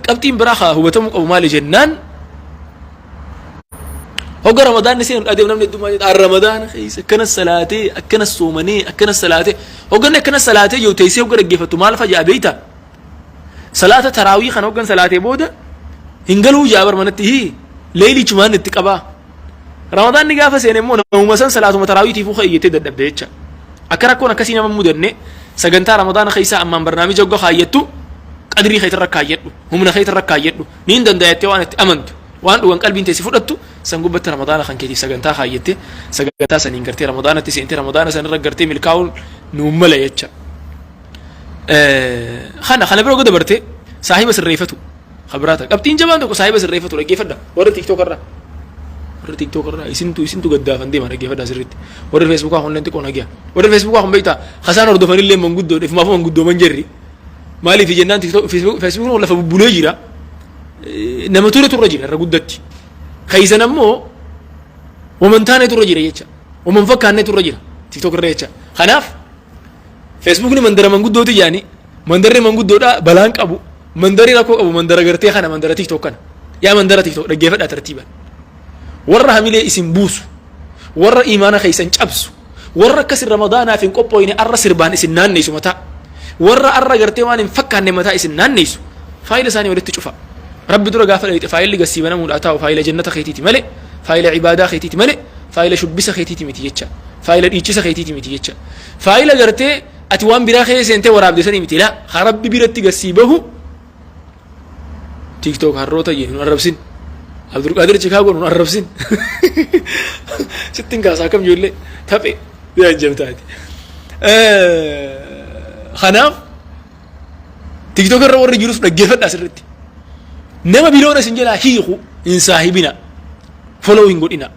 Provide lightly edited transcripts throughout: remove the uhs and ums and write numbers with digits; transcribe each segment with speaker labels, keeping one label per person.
Speaker 1: Qabxiin biraa haa hubatamuu qabu maali jennaan, hogga Ramadaanni seenu adeemu namni hedduu maal jedha? Ramadaana keessa akkana salaatee, akkana soomanee, akkana salaatee. Hogganni akkana salaatee jiru teessee hogga dhaggeeffattu maal faja'a beeyta? Salaata taraawii kana hoggan salaatee booda hin galuu ja'a bar manatti hii leeylichumaan itti qabaa. Ramadaanni gaafa seene immoo namuma san salaatuma taraawiitiifuu ka'e jettee dadhabde jecha. Akka rakkoon akkasii nama mudanne, sagantaa Ramadaana keessaa ammaan barnaamija hogga kaayyattu qadrii keetirra kaayyadhu, humna keetirra kaayyadhu, niin danda'a jettee waan itti amantu, waan dhugan qalbiin teessi fudhattu san gubbatti Ramadaana kan keetiif sagantaa kaayyatte, sagantaa saniin gartee Ramadaanatti seentee Ramadaana sanirra gartee milkaa'uun nuun mala jecha. Kana bira hogga dabarte saahiba sirreeffatu. Kabiraata. Qabxiin jabaan tokko saahiba sirreeffatu dhaggeeffadha. Warri TikTok irraa. Warri TikTok irraa isintu gaddaafan deema, dhaggeeffadha sirriitti. Warri Facebookaa kun xiqqoo nagiya. Warri Facebookaa kun beektaa kasaan hordofanillee manguddoo ifumaafuu manguddooman jirri. Maaliif jennaan, TikTok Facebookiin lafa bubbulee jira. Nama ture turra jira irra guddatti. Keessan ammoo waman taane turra jira jecha. Waman fakkaanne turra jira TikTok irra jecha. Kanaaf Facebookni mandara manguddooti jaanii, mandarri manguddoodha balaan qabu, mandarri rakkoo qabu mandara gartee kana, mandara TikTok kana. Yaa mandara TikTok, dhaggeeffadhaa tartiiban. Warra hamilee isin buusu, warra imaana keessan cabsu, warra akkas Ramadaanaaf hin qophooyne arra sirbaan isin naanneessu mataa, warra arra gartee waan hin fakkaanne mataa isin naanneessu, faayila isaanii walitti cufa. Rabbi dura gaafa dhayxe faayilli gassii banamuudhaa taa'u faayila jannata keetiiti malee, faayila ibaadaa keetiiti malee, faayila shubbisa keetiiti miti jecha, faayila dhiichisa keetiiti miti jecha, faayila gartee ati waan biraa keessa seentee waraabde sanii miti. Laa, haa Rabbi biratti gassii bahu. TikTok harroota jee nun arrabsin. Abdulqaadir Chicago nun arrabsin. Sittin kaasaa akkam ijoollee taphe yaa jabtaati. Kanaaf TikTok irra warri jirus dhaggeeffadhaa sirriitti. Nama biloona isin jalaa hiiku hin saahibina. Follow hin godhina.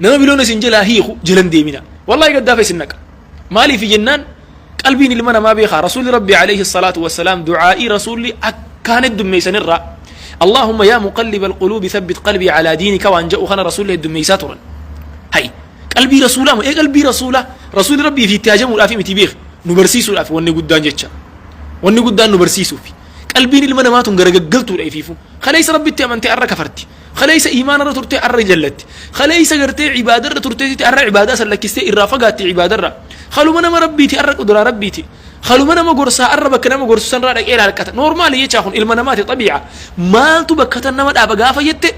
Speaker 1: Nama biloona isin jalaa hiiku jalan deemina. Wallaahi gaddaafa isin naqa. Maaliif jennaan, qalbiin ilma namaa beekaa, Rasuulli Rabbi alayhi salaatu wassalaam du'aa'ii Rasuulli akkaan heddummeessanirraa "اللهم يا مقلب القلوب ثبت قلبي على دينك" waan jedhu kana Rasuulli heddummeessaa turan. Hay, qalbii Rasuulaa moo? Ee, qalbii Rasuulaa. Rasuulli Rabbii fi itti hajamuudhaaf miti, beek, nu barsiisuudhaaf wanni guddaan jecha. Wanni guddaan nu barsiisuuf. Qalbiin ilma namaa tun garagaggaltuudha ifiifu. Kaleessa Rabbitti amantee arra kafarti. Kaleessa iimaana irra turtee arra jallatti. Kaleessa gartee ibaada irra turtee arra ibaadaa san lakkistee irraa fagaatti ibaadarra. Haluma nama Rabbiiti arra quduraa Rabbiiti. Haluma nama gorsaa arra bakka nama gorsu sanirraa dhaqee ilaalqata. Normal jechaa kun ilma namaati, xabii'a. Maaltu bakka tan nama dhaaba gaafa jette,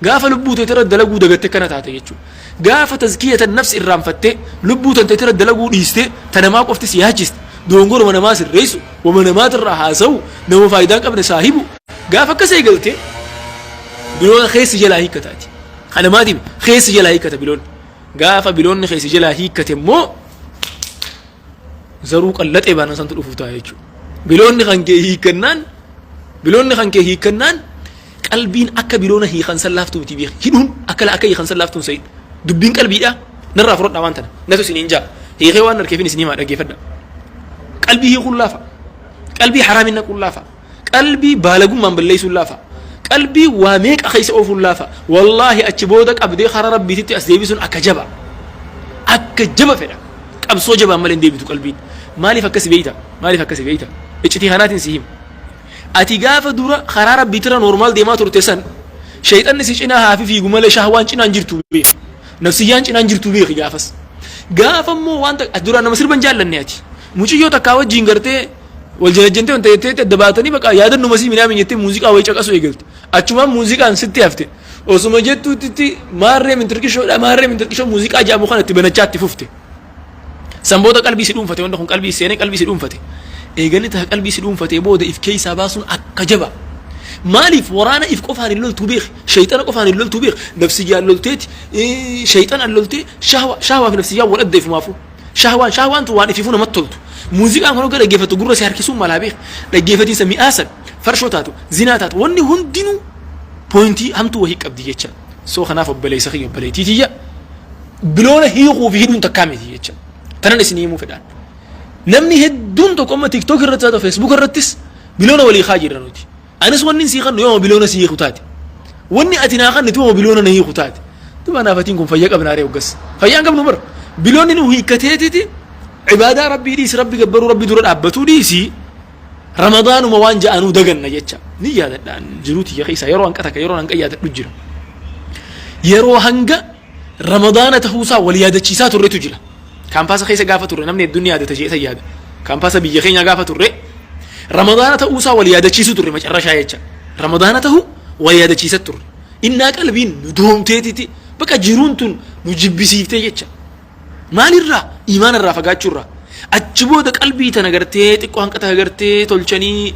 Speaker 1: gaafa lubbuu teetirra dalaguu dagatte kana taate jechuudha. Gaafa tazkiyatan nafsi irraanfattee lubbuu tan teetirra dalaguu dhiistee ta namaa qofti si yaachiste, dogongoruma namaa sirreessu, wama namaatirraa haasa'u, nama faayidaa hin qabne saahibu, gaafa akkas eegalte biloona keessi jalaa hiikkataati. Kanamaatiif keessi jalaa hiikkata biloonni. Gaafa biloonni keessi jalaa hiikkate immoo zaruu qallaxee baanaan santu dhufuuf ta'a jechuudha. Biloonni kan kee hiikkannaan, biloonni kan kee hiikkannaan, qalbiin akka biloona hiikan san laaftuu miti beeki. Hidhuun akka hiikan san laaftuun sayin. Dubbiin qalbiidha. Narraa fudhadhaa waan tana. Natu isiniin jaa. Hiikee waan harkeefin isinii maa dhaggeeffadha. Qalbii hiikuun laafa. Qalbii haraamin naquun laafa. Qalbii baalagummaan balleessuun laafa. Qalbii waa meeqa keessa oofuun laafa. Wallaahi achi booda qabdee karaa Rabbiititti as deebisuun akka jaba. Akka jaba fedha. Qabsoo jabaan malee hin deebitu qalbiin. Maaliif akkasi beeyta? Maaliif akkasi beeyta? Iccitii kanaatiin si hima. Ati gaafa dura karaa Rabbiitirra normal deemaa turte san, shayxanni si cinaa haa fiigu malee shahwaan cinaan jirtu beeki. Nafsiyyaan cinaan jirtu beeki gaafas. Gaafa immoo waan duraan nama sirban jaallanne, ati. Muciyyoo takkaa wajjin gartee wal jalajjantee wanta jettee adda baatanii baqa yaadannuma sii minaamin jettee muuziqaa wayii caqasuu eegalte. Achumaan muuziqaan sitti hafte. Osuma jettuutti maarree mintirqishoodha, maarree mintirqishoo muuziqaa jedhamu kana itti banachaa itti fufte. San booda qalbii si dhuunfate, wanta kun qalbii seenee qalbii si dhuunfate. Eeganni ta'a qalbii si dhuunfatee booda if keessaa baasuun akka jaba. Maaliif waraana if qofaan hin loltuu beeki, shayxana qofaan hin loltuu beeki, nafsiyyaan lolteeti, shayxanaan loltee, shahwaa fi nafsiyyaan wal adda ifumaafuu. Shahwaan tun waan ififuu namatti toltu. Muuziqaan kun hogga dhaggeeffattu gurra si harkisuun malaa beeki. Dhaggeeffatiinsa mi'aasan, farshoo taatu, zinaa taatu, wanni hundinuu pointii hamtuu wahii qabdi jecha. So kanaaf obboleessa kiyya, obboleettii tiyya, biloona hiikuu fi hidhuun takkaa miti jecha. Tanan isin himuu fedhaan. Namni hedduun tokko amma TikTok irratti haa ta'u Facebook irrattis biloona walii kaa jirra nuti. Anis wanni sii kannu yooma biloona si hiiku taate. Wanni ati naa kannitu yooma biloona na hiiku taate. Duba naafatiin kun fayya qabna aree hoggas. Fayyaan qabnu bara. Biloonni nu hiikkateetiti ibaadaa Rabbii dhiisi, Rabbi gabbaruu, Rabbi dura dhaabbatuu dhiisi. Ramadaanuma waan ja'anuu daganna jecha. Ni yaadadha jiruu tiyya keessa yeroo hanqa takka, yeroo hanqa yaadadhu jira. Yeroo hanga Ramadaana ta'uusaa wal yaadachiisaa turretu jira. Kaampaasa keessa gaafa turre namni hedduun ni yaadata jeetan yaada. Kaampaasa biyya keenya gaafa turre Ramadaana ta'uusaa wal yaadachiisuu turre macarrashaa jecha. Ramadaana ta'uu wal yaadachiisa turre. Innaa qalbiin nu doomteetiti bakka jiruun tun nu jibbisiiftee jecha. Maalirraa? Iimaana irraa fagaachuurraa. Achi booda qalbii tana gartee xiqqoo hanqata gartee tolchanii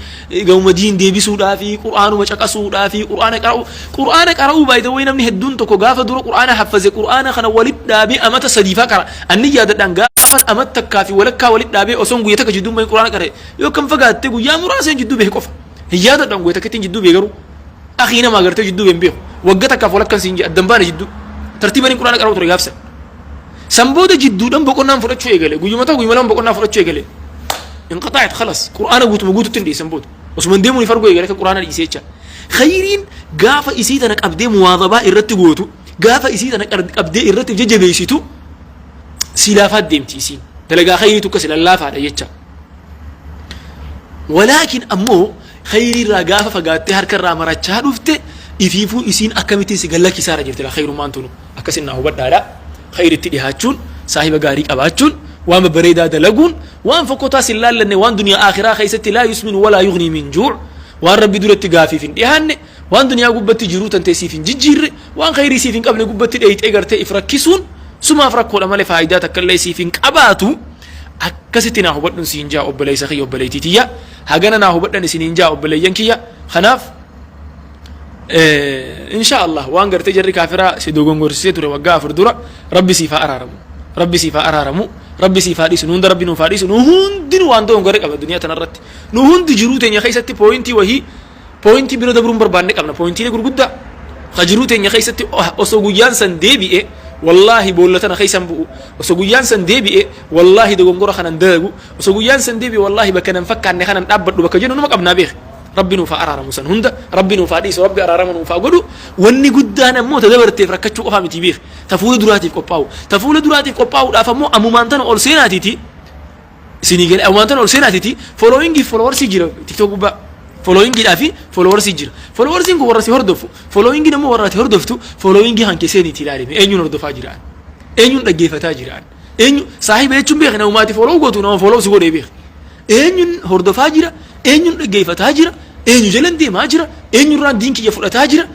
Speaker 1: gahuma diin deebisuudhaa fi qur'aanuma caqasuudhaa fi qur'aana qara'uu. Qur'aana qara'uu by the way namni hedduun tokko gaafa dura qur'aana haffaze qur'aana kana walit dhaabee amata sadiifaa qara. Anni yaadadhaan gaafan amata takkaa fi walakkaa walit dhaabee osoon guyya takka jidduu bahin qur'aana qara'e yoo kan fagaatte guyyaa muraasa jidduu bahe qofa. Hin yaadadhaan guyya takkittiin jidduu bahe garuu. Akii nama agartee jidduu bahe hin beeku. Wagga takkaaf walakkan siin jedhe addan baane jidduu. Tartiibaniin qur'aana qara'uu ture gaafsan. San booda jidduudhaan boqonnaan fudhachuu eegale. Guyyuma tokko guyyuma lama boqonnaa fudhachuu eegale. Inqaxaa'et khalas. Qur'aana guutuma guututti hin dhiisan booda. Osuma hin deemuun fargoo eegale akka qur'aana dhiisee jecha. Khayriin gaafa isii tana qabdee muwaadabaa irratti gootu, gaafa isii tana qabdee irratti jajjabeessitu si laafaa deemti isiin. Dalagaa khayriitu akka si lallaafaadha jecha. Walaakin ammoo khayrii irraa gaafa fagaattee harka irraa marachaa dhufte ifiifuu isiin akkamittiin si gallakkisaara jirti laa khayrummaan tunu. Akkasin naa hubadhaadha. Khayritti dhihaachuun, saahiba gaarii qabaachuun, waan babbareedaa dalaguun, waan fokkotaa sin laallanne, waan duniyaa aakhiraa keessatti laa yusminu walaa yugnii min juu', waan Rabbi duratti gaafiif hin dhihaanne, waan duniyaa gubbatti jiruu tantee siif hin jijjiirre, waan khayrii siif hin qabne gubbatti dheeyxee gartee if rakkisuun sumaaf rakkoodha malee faayidaa takka illee siif hin qabaatu. Akkasitti naa hubadhun siin jaa obboleessa kiyya, obboleettii tiyya, hagana naa hubadhan isiniin jaa obboleeyyan kiyya. Kanaaf insha Allah waan gartee jarri kaafiraa si dogongorsiisee ture waggaa 4 dura, Rabbi siif haa araaramu, Rabbi siif haa araaramu, Rabbi siif haa dhiisu. Nu hunda Rabbi nuuf haa dhiisu. Nu hundinuu waan dogongorre qaba duniyaa tanarratti. Nu hundi jiruu teenya keessatti pooyintii wahii, pooyintii bira dabruun barbaanne qabna, pooyintiilee gurguddaa ka jiruu teenya keessatti osoo guyyaan san deebi'e wallaahi boolla tana keessan bu'u, osoo guyyaan san deebi'e wallaahi dogongora kanan dalagu, osoo guyyaan san deebi'e wallaahi bakka nan fakkaanne kanan dhaabbadhu bakka jennu numa qabnaa beek. Rabbi nuuf haa araaramu san hunda, Rabbi nuuf haa dhiisu, Rabbi araarama nuuf haa godhu. Wanni guddaan ammoo ta dabarteef rakkachuu qofaa miti beek, ta fuula duraatiif qophaa'u. Ta fuula duraatiif qophaa'uudhaaf ammoo ammumaan tana ol seenaatiiti isinii galee, ammumaan tana ol seenaatiiti followingii followersii jira TikTok gubbaa. Followingiidhaa fi followersii jira. Followersiin kun warra si hordofu, followingiin ammoo warra ati hordoftu. Followingii kan kee seeniiti ilaalime, eenyuun hordofaa jiraan, eenyuun dhaggeeffataa jiraan, eenyu saahiba jechuun beek, namumaati follow gootu, nama follow si godhee beek. Eenyuun hordofaa jira, eenyuun dhaggeeffataa jira, eenyu jalan deemaa jira, eenyurraan diin kiyya fudhataa jira,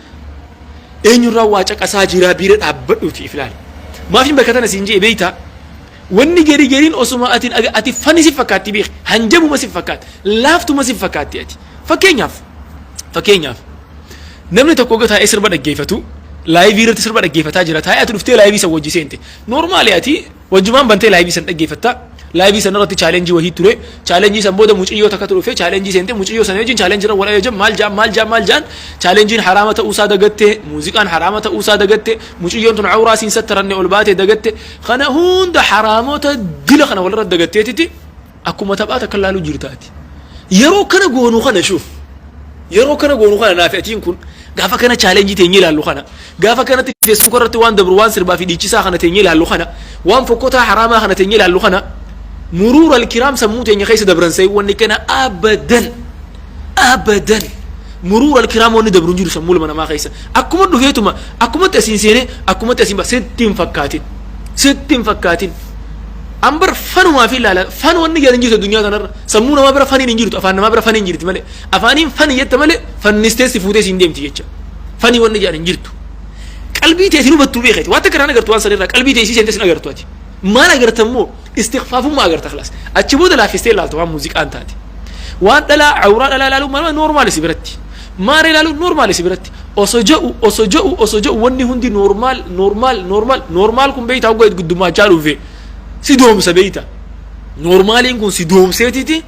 Speaker 1: eenyurraan waa caqasaa jira, bira dhaabbadhuuti if ilaali. Maafin bakka tana siin jee beeytaa? Wanni gari gariin osuma ati ati fani si fakkaatti beek, hanjabuma si fakkaatti, laaftuma si fakkaatti ati. Fakkeenyaaf namni tokko oga taa'ee sirba dhaggeeffatu, live irratti sirba dhaggeeffataa jira, taa'ee ati dhuftee live san wajji seente. Normal ati wajjumaan bantee live san dhaggeeffatta. Live san irratti challenge wahii ture. Challenge san booda muciyyoo takkatu dhufe, challenge seente, muciyyoo sana wajjin challenge irra wal ajajan, maal jaan, maal jaan, maal jaan, challengeiin haraama ta'uusaa dagatte, muuziqaan haraama ta'uusaa dagatte, muciyyoon tun awraa siin sattaranne ol baate dagatte, kana hunda haraamota dila kana walirra dagatteetiti akkuma taphaa takka laaluu jirtaati. Yeroo kana goonu kana shuuf. Yeroo kana goonu kana naafi atiin kun gaafa kana challenge teenyee ilaallu kana, gaafa kanatti Facebook irratti waan dabru, waan sirbaa fi dhiichisaa kana teenyee ilaallu kana, waan fokkotaa haraamaa kana teenyee ilaallu kana, muruura alkiraam sammuu teenya keessa dabran sa'i wanni kana abadan abadan muruura alkiraam wanni dabru hin jiru sammuu ilma namaa keessa. Akkuma dhufeetuma akkumatti asiin seenee akkumatti asiin ba sitti hin fakkaatin, sitti hin fakkaatin. Ambar fanumaa fi ilaala fan wanni jedhan jirtu addunyaa kanarra sammuu namaa bira faniin hin jirtu, afaan namaa bira faniin jirti malee, afaaniin fani jetta malee fannistee si fuutee siin deemti jecha. Fanii wanni jedhan hin jirtu. Qalbii teetiin hubattuu beekati waan takka irraan agartu, waan sanirraa qalbii teessii seentes hin agartu. Ati maal agarta immoo? Istighfaafummaa agarta, khilaas. Achi booda laaffistee ilaalta waan muuziqaan taate, waan dhalaa awraa dhalaa ilaaluu maal normal si biratti, maara ilaaluun normal si biratti. Osoo jedhu, osoo jedhu, osoo jedhu wanni hundi normal, normal, normal, normal. Kun beeyta hoggaa guddummaachaa dhufe si doomsa beeyta. Normaliin kun si doomseetiti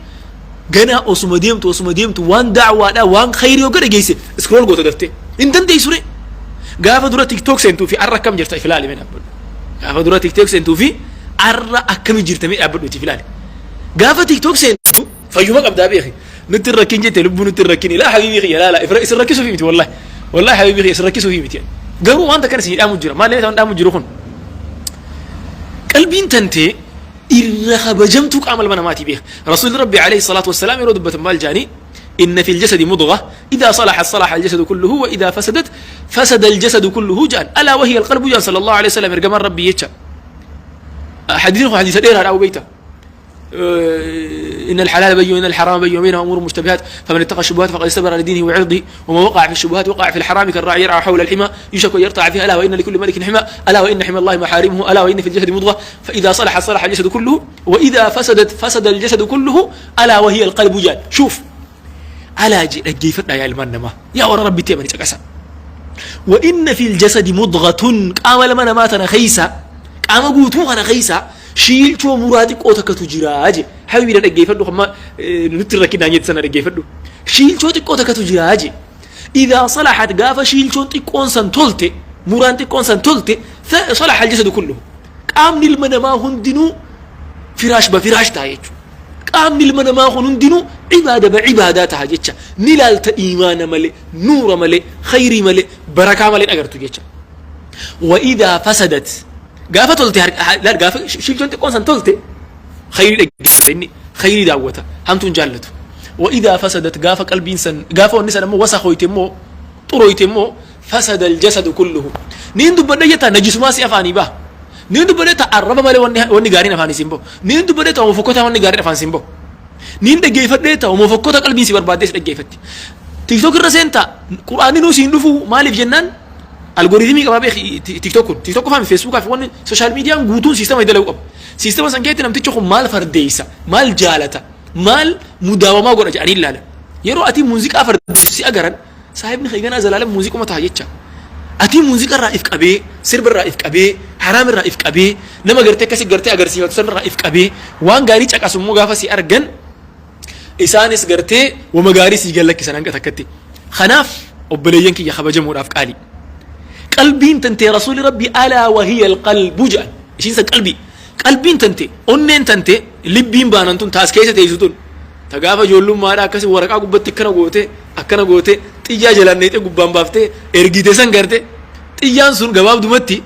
Speaker 1: ganaa osuma deemtu, osuma deemtu waan da'waadhaa, waan khayrii hogga dhageesse scroll goota daftee hin dandeessu re. Gaafa dura TikTok seentuu fi arra akkam jirta if ilaali mee dhaabbadhu. Gaafa dura TikTok seentuu fi arra akkami jirta mee dhaabbadhu if ilaali. Gaafa TikTok seentu fayyuma qabdaa beeki, nutti hin rakkin jette, lubbuu nutti hin rakkin. Ilaa habiibii kiyya laala, isin rakkisuufi miti, wallahi wallahi habiibii kiyya isin rakkisuufi miti. Garuu wanta kana isin dhaamu jira, maal inni dhaamu jiru kun qalbiin tantee Irra kabajamtuu qaama ilma namaati beeka. Rasuulli Rabbi alayhi salaatu wassalaam yeroo dubbatan maal jaanii? إن في الجسد مضغة إذا صلحت صلح الجسد كله وإذا فسدت فسد الجسد كله جان ألا وهي القلب جان صلى الله عليه وسلم إرجمان ربي يتشا حديث حديث دير أو بيته إن الحلال بين وإن الحرام بين وبينها أمور مشتبهات فمن اتقى الشبهات فقد استبرأ لدينه وعرضه ومن وقع في الشبهات وقع في الحرام كالراعي يرعى حول الحمى يوشك أن يرتع فيها ألا وإن لكل ملك حمى ألا وإن حمى الله محارمه ألا وإن في الجسد مضغة فإذا صلح صلح الجسد كله وإذا فسدت فسد الجسد كله ألا وهي القلب جان شوف ألا dhaggeeffadhaa yaa ilmaan namaa yaa warra rabbitti amani caqasa وإن في الجسد مضغة qaama ilma namaa tana keessa qaama guutuu kana keessa shiilchoo muraa xiqqoo takkatu jira je habibi dhaggeeffadhu hamma nutti rakkinaan jette sana dhaggeeffadhu shiilchoo xiqqoo takkatu jira je إذا صلحت gaafa shiilchoon xiqqoon san tolte muraan xiqqoon san tolte صلح الجسد كله qaamni ilma namaa hundinuu firaash ba firaash ta'a jechuudha. Qaamni ilma namaa kun hundinuu cibaada ba cibaadaa ta'a jecha ni laalta iimaana malee nuura malee khayrii malee barakaa malee agartu jecha. وإذا فسدت gaafa tolte laal gaafa shiilchoon xiqqoon san tolte khayrii dhaggeeffata inni khayrii daawwata hamtuun jaallatu. وإذا فسدت gaafa qalbiin san gaafa wanni san ammoo wasakhoyte immoo xuroyte immoo فسد الجسد كله niin dubbadhe jetta najisumaa si afaanii baha niin dubbadhe ta arraba malee wanni gaariin afaanii siin bahu niin dubbadhe ta fokkota wanni gaariin afaan siin bahu niin dhaggeeffadhe ta fokkota qalbiin si barbaaddee si dhaggeeffatti. TikTok irra seenta quraanni nuu siin dhufu maaliif jennaan algorithmii qabaa beeki TikTok kun TikTok qofaa Facebookaa fi wanni social mediaan guutuun systema dalaguu qaba. Systema san keessatti namtichi kun maal fardeessa, maal jaalata, maal mudaawamaa godha jedhanii ilaala. Yeroo ati muuziqaa fardeessu si agaran saahibni kee ganaa zalaalam muuziquma ta'a jecha. Ati muuziqaa irraa if qabee, sirba irraa if qabee, haraam irraa if qabee, nama gartee akkasi gartee agarsiifatu san irraa if qabee, waan gaarii caqasu immoo gaafa si argan isaanis gartee wama gaarii sii gallakkisan hanga takkatti. Kanaaf obboleeyyan kiyya kabajamuudhaaf qaali. Qalbiin tantee rasuuli rabbi ألا وهي القلب jedhan ishiin san qalbii. Qalbiin tante onneen tante libbiin baanan tun taas keessa teessu tun ta gaafa ijoollummaadha akkasi waraqaa gubbatti akkana goote akkana goote xiyyaa jalaan neexee gubbaan baaftee ergite san garte xiyyaan sun gabaabdumatti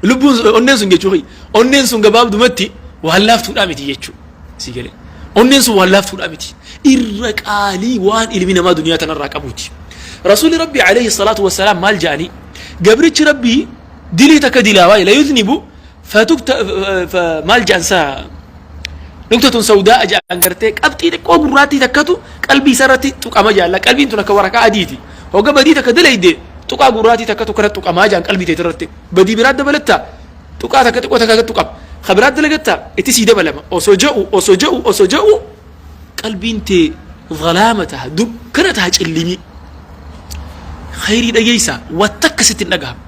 Speaker 1: lubbuun onneen sun jechuu onneen sun gabaabdumatti waan laaftuudhaa miti jechuu si galee onneen sun waan laaftuudhaa miti irra qaalii waan ilmi namaa duniyaa tanarraa qabuuti. Rasuulli rabbi عليه الصلاة والسلام maal jedhanii? Gabrichi rabbii dilii takka dilaawaa ليذنب فتكت maal jedhan saa نكتة سوداء jedhan gartee qabxii xiqqoo gurraattii takkatu qalbii isarratti tuqama jaalla. Qalbiin tun akka waraqaa adiiti. Hogga badii takka dalayde tuqaa gurraattii takkatu kana tuqamaa jedhan qalbii teetirratti irratti. Badii biraa dabalatta tuqaa takka xiqqoo takka tuqama ka biraa dalagatta itti sii dabalama osoo ja'u osoo ja'u osoo ja'u qalbiin tee zalaama taha dukkana taha cillimii. Khayrii dhageeysa wattakka sitti hin dhagahamu.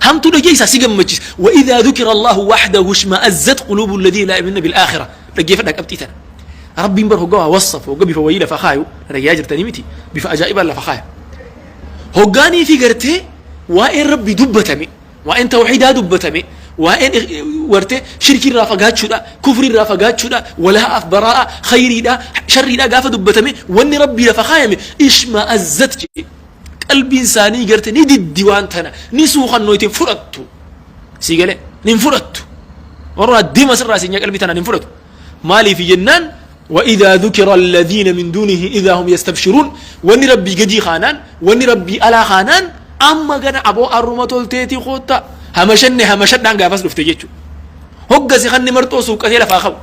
Speaker 1: Hamtuu dhageeysa si gammachiisa. وإذا ذكر الله وحده اشمأزت قلوب الذين لا يؤمنون بالآخرة dhaggeeffadha qabxii tana. Rabbiin bar hoggaa waa wassaf hogga bifa wayii lafa kaayu dhaggeeyaa jirtanii miti bifa ajaa'ibaan lafa kaaya. Hoggaanii fi gartee waa'een rabbii dubbatame, waa'een tawxiidaa dubbatame, waa'een wartee shirkii irraa fagaachuudha, kufrii irraa fagaachuudha, walaa'aaf baraa'a, khayriidha, sharriidha gaafa dubbatame wanni rabbii lafa kaayame اشمأزت jedhe qalbiin isaanii garte ni diddi waan tana ni suuqannoo ittiin fudhattu si galee ni fudhattu warra deema sirraa siinyaa qalbii tana ni fudhatu. Maaliif jennaan وإذا ذكر الذين من دونه إذا هم يستبشرون wanni rabbii gadii kaanaan wanni rabbii alaa kaanaan amma gana aboo arruma tolteetii koota hamashanne hamashadhaan gaafas dhufte jechuudha. Hoggasi kanni marxoo suuqqatee lafaa qabu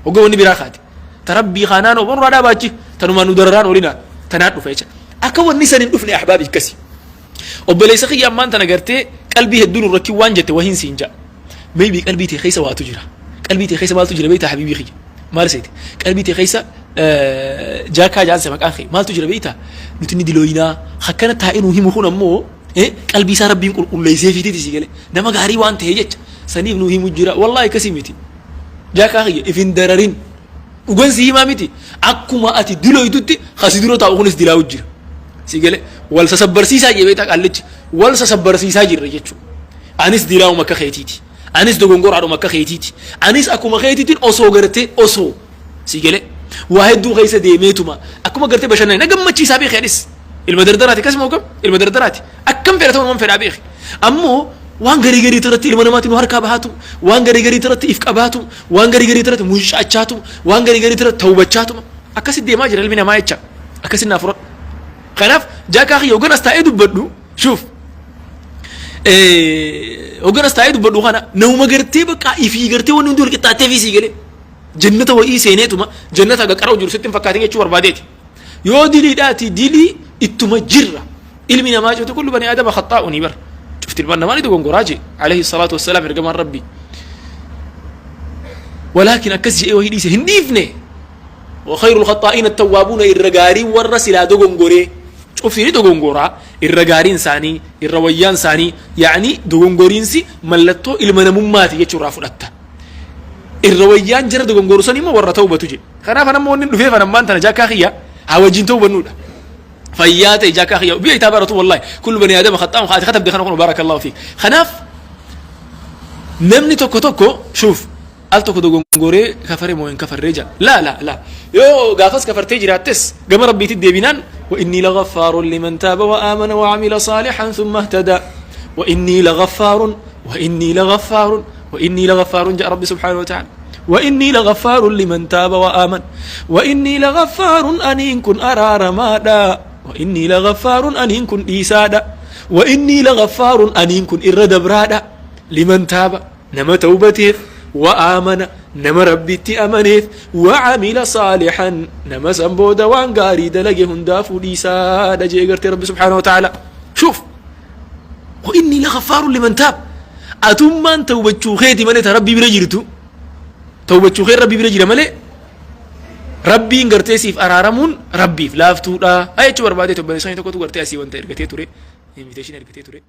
Speaker 1: hogga wanni biraa kaate ta rabbii kaanaan oborraa dhaabaachi tanumaan nu dararaan olinaa tanaan dhufa jecha akka wanni san hin dhufne ahbaabi akkasi. Obboleessa kiyya ammaan tana gartee qalbii hedduun nu rakkin waan jette wahiin siin ja'a. Maybe qalbii tee keessa waatu jira. Qalbii tee keessa maaltu jira beektaa habiibii kiyya? Maal seete? Qalbii tee keessa jaakaa jaanse maqaan kee maaltu jira beektaa? Nuti ni dilooyinaa akkana taa'ee nu himu kun ammoo qalbii isaa rabbiin qulqulleessee fiitiiti si galee nama gaarii waan ta'e jecha saniif nu himu jira. Wallaahi akkasii miti. Jaakaa kiyya ifin dararin dhugan si himaa miti akkuma ati dilooytutti kasi dura taa'u kunis dilaa'u jira. Si galee wal sasabbarsiisaa jee beektaa qaallichi wal sasabbarsiisaa jirra jechuudha. Anis dilaa'uma akka keetiiti. Anis dogongoraadhuma akka keetiiti. Anis akkuma keetiitiin osoo gartee osoo si galee waa hedduu keessa deemeetuma akkuma gartee bashannana na gammachiisaa beekee anis ilma dardaraati akkasuma hogam ilma dardaraati akkam fedha ta'uu fedhaa beeki ammoo Waan garii garii irratti ilma namaatti nu harkaa bahaatu, waan garii garii irratti if qabaatu, waan garii garii irratti muncaachaatu, waan garii garii irratti tawbachaatuma. Akkasi deemaa jira ilmi namaa jecha. Akkasi naa fudhadhu. Kanaaf jaakaa kiyya hoggan as taa'ee dubbadhu shuuf. Hoggan as taa'ee dubbadhu kana namuma gartee bakka ifii gartee wanni hundi wal qixxaattee fi sii galee. Jannata wayii seeneetuma jannata haga qara'u jiru sitti hin fakkaatin jechuu barbaadeeti. Yoo diliidhaati dilii ittuma jirra. Ilmi namaa cufti kullu bani aadama khaxaa'uni bar. Cufti ilmaan namaa ni dogongoraa jee. Alayhi salaatu wassalaam ergamaan rabbii. Walaakin akkas je'ee wahii dhiise hin dhiifne. Wa khayrul khaxaa'iina tawwaabuuna irra gaariin warra silaa dogongoree. Cufti ni dogongoraa irra gaariin isaanii irra wayyaan isaanii yaa'ni dogongoriinsi mallattoo ilma namummaati jechuurraa fudhatta. Irra wayyaan jara dogongoru san immoo warra tawbatu jedhe. Kanaaf anammoo wanni dhufeef anammaan tana jakkaa kiyya haa wajjin tawbannuudha. Fayyaa ta'e jakkaa kiyya biyya itaa baratu wallahi kullu bani aadama khaxaa'un ati katabde kana kun barakallahu fiik. Kanaaf namni tokko tokko shuuf al tokko dogongoree kafare moo hin kafarree jaa. Laa laa laa yoo gaafas kafartee jiraattes gama rabbiitti deebinaan wa innii lagaffaarun liman taaba wa aamana wa amila saalihan thumma ihtada wa innii lagaffaarun wa innii lagaffaarun wa innii lagaffaarun ja'a rabbi subhaanahu wa ta'ala. وإني لغفار لمن تاب وآمن وإني لغفار أنين كن أرارمادا وإني لغفار أنين كن إيسادا وإني لغفار أنين كن إردبرادا لمن تاب نما توبته وآمن نما ربي أمنيف وعمل صالحا نما سنبودا وان غاري دلقي هندافو إيسادا جي ربي سبحانه وتعالى. شوف وإني لغفار لمن تاب أتمان توبتشو خيتي مالي ربي بلا جرتو tawbachuu kee rabbii bira jira malee rabbiin gartee siif araaramuun rabbiif laaftuudha. Haa jechuu barbaadee obboleessa tokkotu gartee asii wanta ergatee ture invitation ergatee ture.